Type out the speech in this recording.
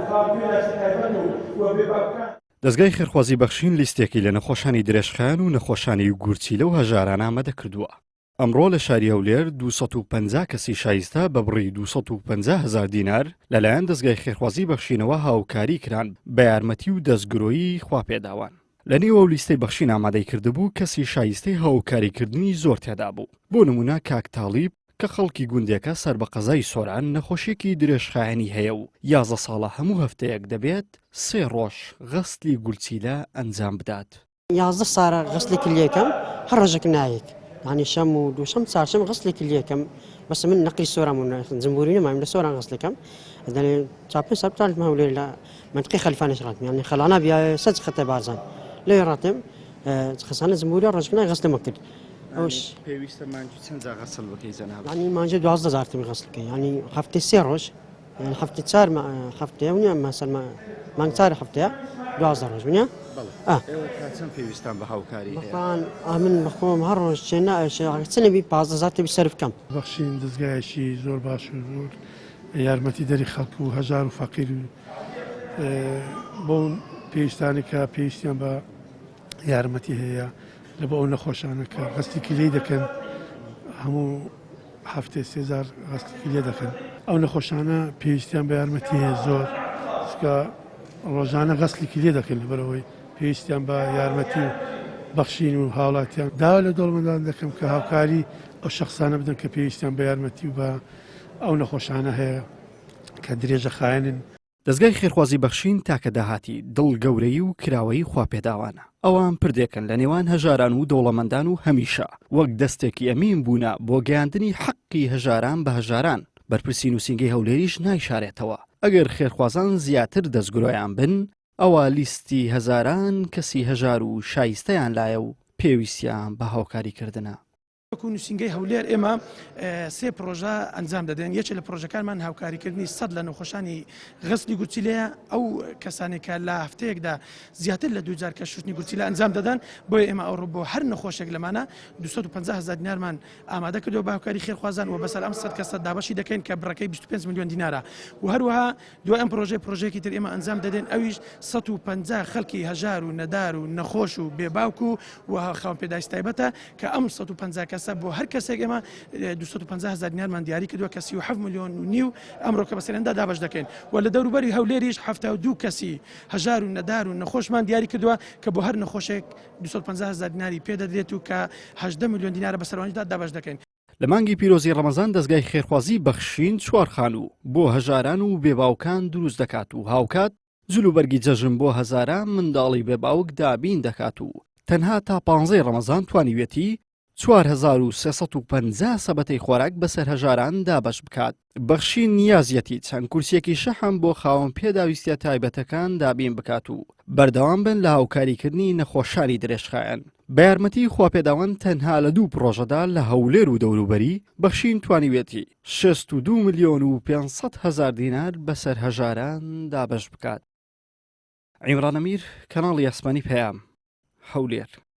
خاوەن پێداویستی تایبەت و و بێ باوکان. دەزگای خێرخوازی بەخشین لیستێکی لە نەخۆشانی درێژخایەن و نەخۆشانی گورچیلە و هەژاران ئامادە کردووە. ئەمڕۆ لە شاری هەولێر 250 کەسی شایستە بە بڕی 250 هەزار دینار لەلایەن دەزگای خێرخوازی بەخشینەوە هاوکاری کران بە یارمەتی و دەستگرۆیی خواپێداوان. لە نێو ئەو لیستەی بەخشین ئامادەی کردبوو کەسی شایستەی هاوکاریکردنی زۆر تێدا بوو، بۆ نموونە کاک تاڵیب کە خەڵکی گوندێکە سەر بە قەزای سۆران نەخۆشیەکی درێژخایەنی هەیە و 11 ساڵە هەموو هەفتەیەک دەبێت سێ ڕۆژ غەسلی گورچیلە ئەنجام بدات. 11 سارە غەسلی کلیەکەم هەر ڕۆژێک نایەت یعنی شەم و دووشەم چارشەم غەسلی کلیەکەم بەس من نەقلی سۆران بووم جمهوری نەمایم لە سۆران غەسلەکەم دەنێ چاپێ سەر هەولێر لە منطقی خەلفانش راتم یعنی خەلانا بیا سەج خەتە بارزان لێ راتم خەسانە جمهوری ڕۆژکنا غەسلم کرد ئەوش پێویستە مانگی چەند جار غەسل بکەی جەناب یعنی مانجە 12 جار تم غەسل بکەی یعنی هەفتەی سێ ڕۆژ یعنی هەفتەی چار هەفتەیە ونیە مەسەل مانگ چار هەفتەیە 12 ڕۆژ ونیە چەند پێویستان بە هاوکاری بەخوان ئەمن بەخۆم هەر ڕۆژ چێ نا چنەبی 15 هەزار تەبی سەرف کەم بەخشین دەزگایەکی زۆر باش و زۆر یارمەتیدەری خەڵک و هەژار و فەقیر و بۆ پێویستانی کە پێویستیان بە یارمەتی هەیە لە بۆ ئەو نەخۆشانە کە غەستی کلیەی دەکەن هەموو هەفتێ سێزار غەستی کلیە دەکەن ئەو نەخۆشانە پێویستیان بە یارمەتی هەیە زۆر چکە ڕۆژانە غەسلی کلیە دەکەن لەبەرەوەی پێویستیان بە یارمەتی و بەخشین و هاوڵاتیان داوا لە دەوڵەمەندان دەکەم کە هاوکاری ئەو شخصانە بدەن کە پێویستیان بە یارمەتی و بە ئەو نەخۆشانە هەیە کە درێژە خایەنن. دەزگای خێرخوازی بەخشین تاکە داهاتی دڵ گەورەیی و کراوەیی خواپێداوانە. ئەوان پردێکن لە نێوان هەژاران و دەوڵەمەندان و هەمیشە وەک دەستێکی ئەمین بوونە بۆ گەیاندنی حەقی هەژاران بە هەژاران. بەرپرسی نووسینگەی هەولێریش نایشارێتەوە ئەگەر خێرخوازان زیاتر دەستگرۆیان بن ئەوا لیستی هەزاران کەسی هەژار و شایستەیان لایە و پێویستیان بە هاوکاریکردنە. وەکو نووسینگەی هەولێر ئێمە سێ پرۆژە ئەنجام دەدەین یەکێ لە پرۆژەکانمان هاوکاریکردنی سەد لە نەخۆشانی غەسلی گورچیلەیە ئەو کەسانێک کە لە هەفتەیەکدا زیاتر لە دووجار کە شوشتنی گورچیلە ئەنجام دەدەن بۆیە ئێمە ئەوڕۆ بۆ هەر نەخۆشێک لەمانە 250 هزار دینارمان ئامادە کردەوە بە هاوکاری خێرخوازان و بەسەر ئەم سەد کەسە دابەشی دەکەین کە بڕەکەی 25 میلیۆن دینارە و هەروەها دوای ئەم پرۆژەیە پرۆژەیەکی تر ئێمە ئەنجام دەدەین ئەویش 150 خەڵکی هەژار و نەدار و نەخۆش و بێ باوک و و خاوەن پێداویستی تایبەتە کە ئەم 150 کەسە بۆ هەر کەسێک ئێمە 250 هەزار دینارمان دیاری کردووە کە 37 ملیۆن و نیو ئەمڕۆ کە بەسەرێندا دابەش دەکەین و لە دەوروبەری هەولێریش 72 کەسی هەژار و نەدار و نەخۆشمان دیاری کردووە کە بۆ هەر نەخۆشێک 250 هەزار دیناری پێدەدرێت و کە 18 ملیۆن دینارە بەسەروانیدا دابەش دەکەین. لە مانگی پیرۆزی ڕەمەزان دەزگای خێرخوازی بەخشین چوار خانوو بۆ هەژاران و بێ باوکان دروست دەکات و هاوکات جلوبەرگی جەژن بۆ هەزاران منداڵی بێ باوک دابین دەکات و تەنها تا پانزەی ڕەمەزان توانیویەتی 4350 سەبەتەی خۆراک بەسەر هەژاران دابەش بکات. بەخشین نیازیەتی چەند کورسیەکی شەحم بۆ خاوەن پێداویستیە تایبەتەکان دابین بکات و بەردەوام بن لە هاوکاریکردنی نەخۆشانی درێژخایەن. بە یارمەتی خواپێداوان تەنها لە دوو پڕۆژەدا لە هەولێر و دەوروبەری، بەخشین توانیویەتی 62 ملیۆن و 500 هەزار دینار بەسەر هەژاران دابەش بکات. عیمران ئەمیر، کەناڵی ئاسمانی پەیام، هەولێر.